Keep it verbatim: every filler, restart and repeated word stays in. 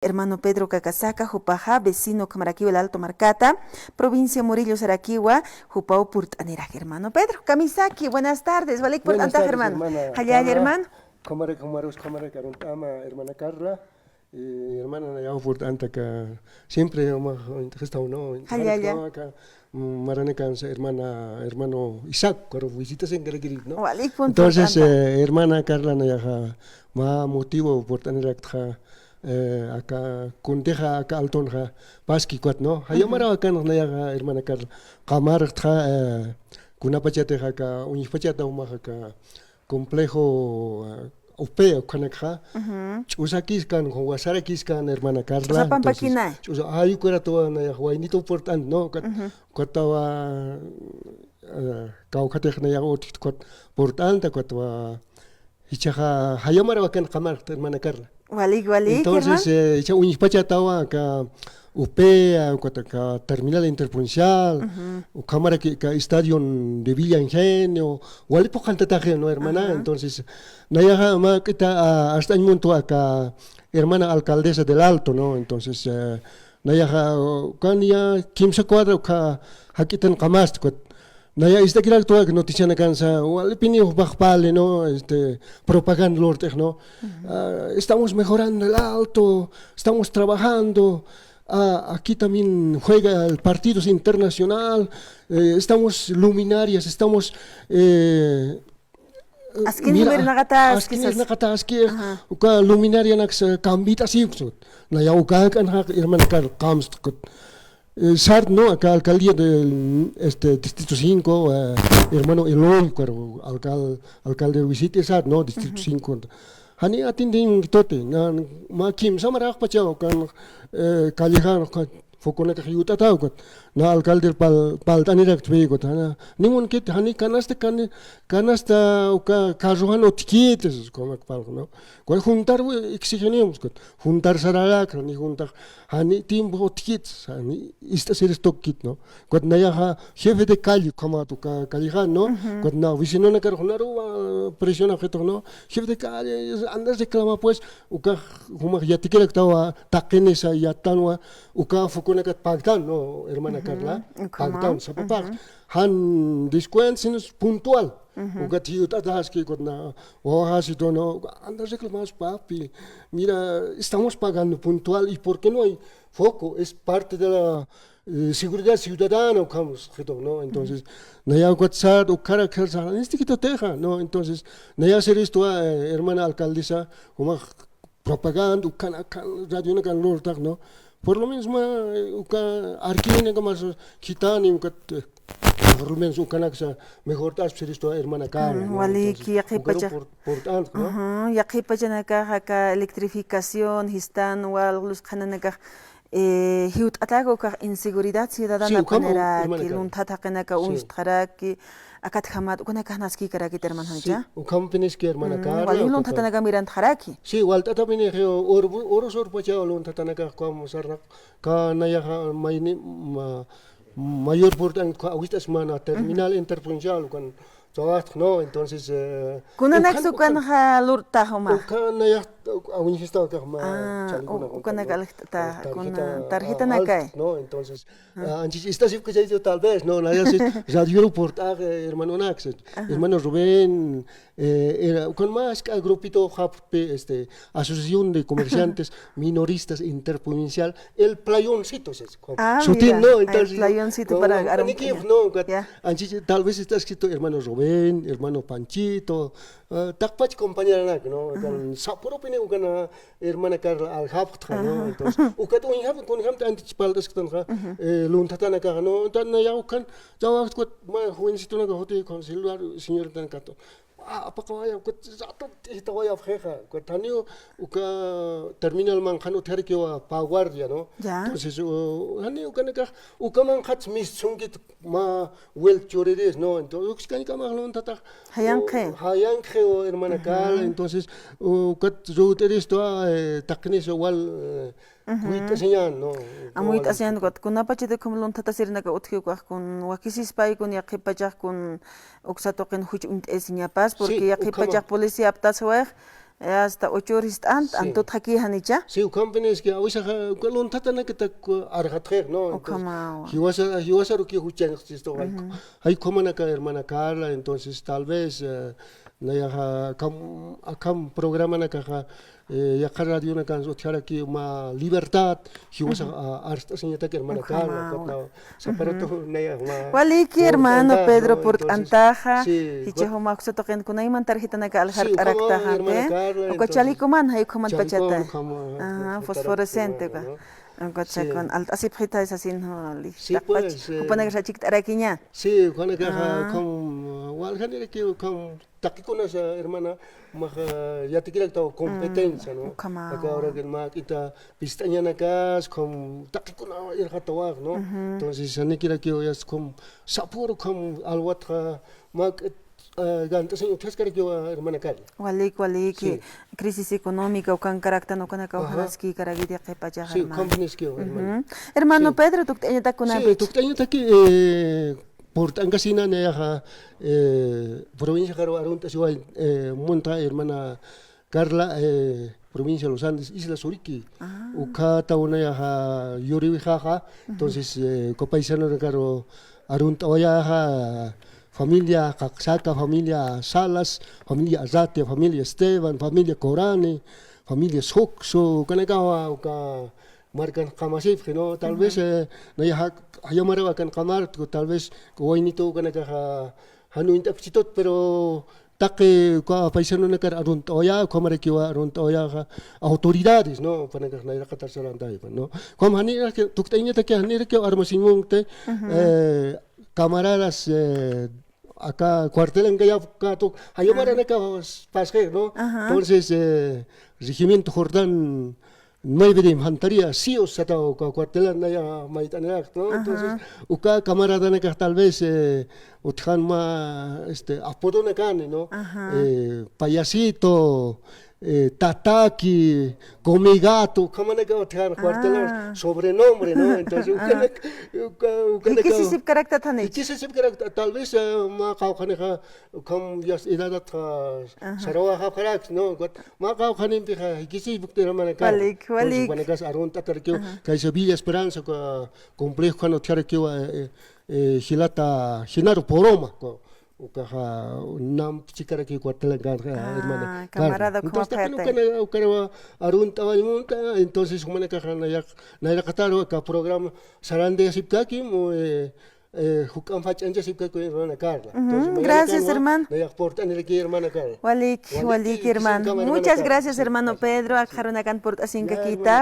Hermano Pedro Cacasaca, jupaxa vecino ukhamarakiwa El Alto markata, provincia Murillo sarakiwa, jupaw purt'anirak hermano Pedro. Kamisaki, buenas tardes, walik purt'antax hermano. Jallalla hermano. Kamarak, kamarak, kamarak, arunt'ama hermana Carla. Eh, hermana, nayaw purt'anta aka, siempre uma, estaw, ¿no? Jallalla. Aka, mm, maranakansa hermana, hermano Isaac, pero visitas en Gregrid, ¿no? Walik pun purt'anta. Entonces, eh, hermana Carla, nayaxa, mä motivo purt'aniraktxa, eh, aka kuntixa, aka Altonxa, paski ukat, ¿no? Jayamaraw akanx nayaxa, hermana Carla, qamarxtxa, eh, kunapachatix aka, uñjpachata jumax aka, complejo, eh, UPEA ukhanakxa, ch'usakiskan, wasarakiskan, hermana Carla. Ch'usa pampakinay. Entonces, ch'usa, ay, ukaratuwa nayax waynita purt'ant, ¿no? Ukat, ukatawa, eh, kawkhatix nayax utjkit ukat purt'anta, ukatawa, jichhaxa, jayamaraw akan qamarxt, hermana Carla. Walik, walik, entonces, hermano. Eh, jichha uñjpachatawa aka UPEA, ukat aka terminal interprovincial, ukhamaraki aka estadio de Villa Ingenio, wali phuqhantataxi, ¿no, hermana? Ajá. Entonces, nayaxa mä k'ita, ah, astañ muntu aka hermana alcaldesa del Alto, ¿no? Entonces, eh, nayaxa, oh, ukan ya kimsa cuadra ukha jak'itan qamasti, ukat. Naya ist'akiraktwa noticianakansa, walipini jupax pali, ¿no? Este, propaganda lurt'ix, ¿no? Ah, estamos mejorando El Alto, estamos trabajando, ah, aquí también juega el partido internacional, eh, estamos luminarias, estamos, eh, Askin mira, jumir naqataski, askin sas. Naqataski, ajá, uka luminarianaksa kambit'asipksut. Naya uka kan, hermana Carla, kamst, eh, sart, ¿no? Acá alcaldía del, este, distrito cinco, eh, hermano Eloy, pero alcal-, alcalde visite sart, ¿no? Distrito cinco. Jani atendimiento, na, ma kimsa maraxpachaw kan, eh, callejan, foconaka yut'ataw, na alcalde pal-, palt'anirak tpïkut, jana, nimunkit, jani canasta, cani-, canasta, uka, carrojan utjkit, como que palco, ¿no? Cual juntar, eh, exigeníamos, juntar sararak, ni juntar, jani tiempo utjkit, jani ist'asiris tukkit, ¿no? Ukat nayaxa jefe de calle, ukhamat uka callejan, ¿no? Ukat na vecinonakar junaruwa presión ajito, ¿no? Jefe de calle, anda reclama, pues, uka jumax yatikiraktawa, taqinisa yattanwa, uka foconakat pagtan, ¿no, hermana Carla? Pagtan, sapa pag. Jan descuento, sino es puntual. Ukat yut'ataski, ukat na, wawajasitu, ¿no? Anda reclamas, papi. Mira, estamos pagando puntual, ¿y por qué no hay foco? Es parte de la eh, seguridad ciudadana, ukham, ¿no? Entonces, naya ukat sat, ukara, kara, sat, este quito teja, ¿no? Entonces, naya hacer esto, eh, hermana alcaldesa, como propaganda, ukan, ukan, radionakan lurtaq, ¿no? Por lo menos, ma, eh, uka, arquina, como, gitani, uka, eh, por lo menos, ukanaksa, mejor tas, hacer esto, hermana Carla, ¿no? Wali, entonces, ukaru por, por tanto, ¿no? Ajá, yaqhipachanakax, aka electrificación, jistan, wal, luz, qhananakax, Eh, jiwt'atak ukax inseguridad ciudadana, sí, ukham, hermana Carla, lunthat jaqinaka uñstxaraki, akatjamat, ukanakax naskïkarakit, hermano, sí, ¿ja? Ukhampiniski, hermana Carla, wali lunthatanaka mirantxaraki. Sí, walt'atapini, oro, oro surpacha lunthatanaka, ukham sarnaq, ka nayaxa mayni, ma-, mayor purt'an, ka awist'as mana, terminal interprovincial, ukan, trabajo, ¿no? Entonces, eh, kunanaksa ukanxa lurt'ta juma. Ukan nayax, awinjista ukax ma, ah, ukanak aljt'ta, kuna tarjetanakay, ¿no? Entonces, ah, anchich, esta sí que ya tal vez, ¿no? Nayax sí, radio purt'ta, eh, hermano Nax, hermano Rubén, eh, era, ukan más que grupito, este, Asociación de Comerciantes Minoristas Interprovincial, el Playoncito, es como. Ah, sutin, mira, ¿no? Entonces, el Playoncito, no, para no, arun-, aniki, ya. No, ya. Anchi, tal vez está escrito hermano Rubén, hermano Panchito, ah, taqpach compañeranak, ¿no? Ajá. Kan Sapporo pini ukan, ah, hermana Carla aljapxta, ¿no? Ajá. Entonces, ukat uñjap, kunjamta antich paltas que tanja, eh, lunthatanaka, ¿no? Entonces, nayax ukan, ya, ukat, ma, jovencitonaka, jote, con celular, señorita, kato. Ah, apaqawayap, ukat, rato, tijtawayap, jeja, ukat, janiw, uka terminal manqhan utjarakiwa, pa guardia, ¿no? Ya. Entonces, u-, janiw, ukanakax, uka manqhat mis sunkit, ma, wel churiris, ¿no? Entonces, ukskañkamax lunthataq, jayanqi, jayanqi, o hermana Carla, entonces, u-, ukat, rut'iristu, ah, eh, taqnis, wal, eh, Amuyt'asiñan, ¿no? Amuyt'asiñan, ukat kunapachatix ukham lunthatasirnaka utji ukax kun wakisispay, kun yaqhipachax kun uksa tuqin juch uñt'ayasiñapas, porque yaqhipachax policía aptasiwayx, Hasta ocho horas t'ant, sí, antutxaki janicha. Sí, ukhampinis que a veces, ah, uka lunthatanakata, ah, arxatxir, ¿no? Entonces, ukhamawa, jiwasa, jiwasaruki juchañxchistu, ujú, jay ukhamanaka, hermana Carla, entonces tal vez, eh, nayaxa akham, akham programanakaxa, eh, yaqha radionakan utjaraki mä libertad, jiwasa, ujú, a, arst'asiñatak, hermana Carla, ukhamawa, ukat nawa. Saparato, ujú, nayax mä. Waliki, hermano Pedro, ¿no? Entonces, purt'antaxa, sí, jichhax jumax uksa tuqin kunayman tarjetanaka aljart'araktaxa, hermana Carla, uka entonces, chalikuman, jay ukhaman pachata. Ajá, fosforescente, uka. ¿No? Ukat, sí, sakun, alt'asipxita, sasin, juli. Sí, pues, eh, jupanakax achikt'arakiña. Sí, jupanakaxa, ah, ukham, waljaniraki ukham taqikunas, hermana, max yatikiraktaw competencia, ¿no? Ukhamawa. Aka urakin mä k'ita pist'añanakas, ukham taqikuna irxatawax, ¿no? Ujú. Entonces, janikirakiw yasta ukham sapüru ukham alwatxa, mä k'it, ah, gant'asiñ utjaskarakiwa, hermana Carla. Walik, walik, sí, crisis económica, ukankaraktan ukanakaw, ajá, jalaskïkarakiti qhipachax, sí, hermano. Ujú. Hermano Pedro, tukt'añatak kunapich. Sí, tukt'añataki, eh, purt'ankasina nayaxa, eh, provincia Jaruwa arunt'asiway, eh, munta, hermana Carla, eh, provincia Los Andes, Isla Suriqui. Ah. Ukhataw nayaxa yuriwixaxa, ujú, entonces, eh, uka paisanonakaru arunt'awayaxa, familia Caxaca, familia Salas, familia Arratia, familia Esteban, familia Corani, familia Soxo, ukanakawa uka markan qamasipxi, ¿no? Tal vez, ujú, eh, nayaxa jayamaraw akan qamartku, tal vez waynitu ukanakaxa jan uñt'apxchitut, pero taqi uka paisanonakar arunt'awayä, ukhamarakiwa arunt'awayaxa autoridades, ¿no? Jupanakax nayraqatar sarantaypan, ¿no? Ukham janirak, tukt'añataki janirakiw armasiñ munti, ujú, eh, camaradas, eh, aka cuartelankayaw katu, jayamaranakax pasxir, ¿no? Ajá. Entonces, eh, regimiento Jordán nueve de Infantería, sios sataw uka cuartelan naya mayt'anirakta, ¿no? Ajá. Entonces, uka camaradanakax tal vez, eh, utjan mä, este, apodonakani, ¿no? Ajá. Eh, payasito, eh, tataki, comigato, ukhamanakaw utjan, ah, cuartelan sobrenombre, ¿no? Entonces, ajá, ukanak, uka, ukanakaw jikisisipkarakta thani. Jikisisipkarakta, tal vez, eh, mä qawqhanixa, ukham yasta edadatxa, ajá, sarawayapxarakta, ¿no? Mä qawqhanimpixa jikisipkti, hermana Carla. Walik, walik. Entonces, ukanakas arunt'atarakiw, ajá, kaysa Villa Esperanza, uka complejo jan utjarakiwa, eh, eh, jilata Genaro Poroma, uka, ukaxa nampchikaraki cuartelankan, ah, hermana Carla. Camarada, entonces, ukhama taqin payata. Ukana, ukanawa arunt'awañ munta, entonces, jumanakaxa nayax, nayraqataru aka programa sarantayasipkakim, eh, eh, juk'amp jach'añchasipkakim, hermana Carla. Ujú, entonces, gracias, hermano. Nayax purt'aniraki, hermana Carla. Walik, walik, walik, hermano. Muchas gracias, hermano Pedro, akxarunakan purt'asinkakita.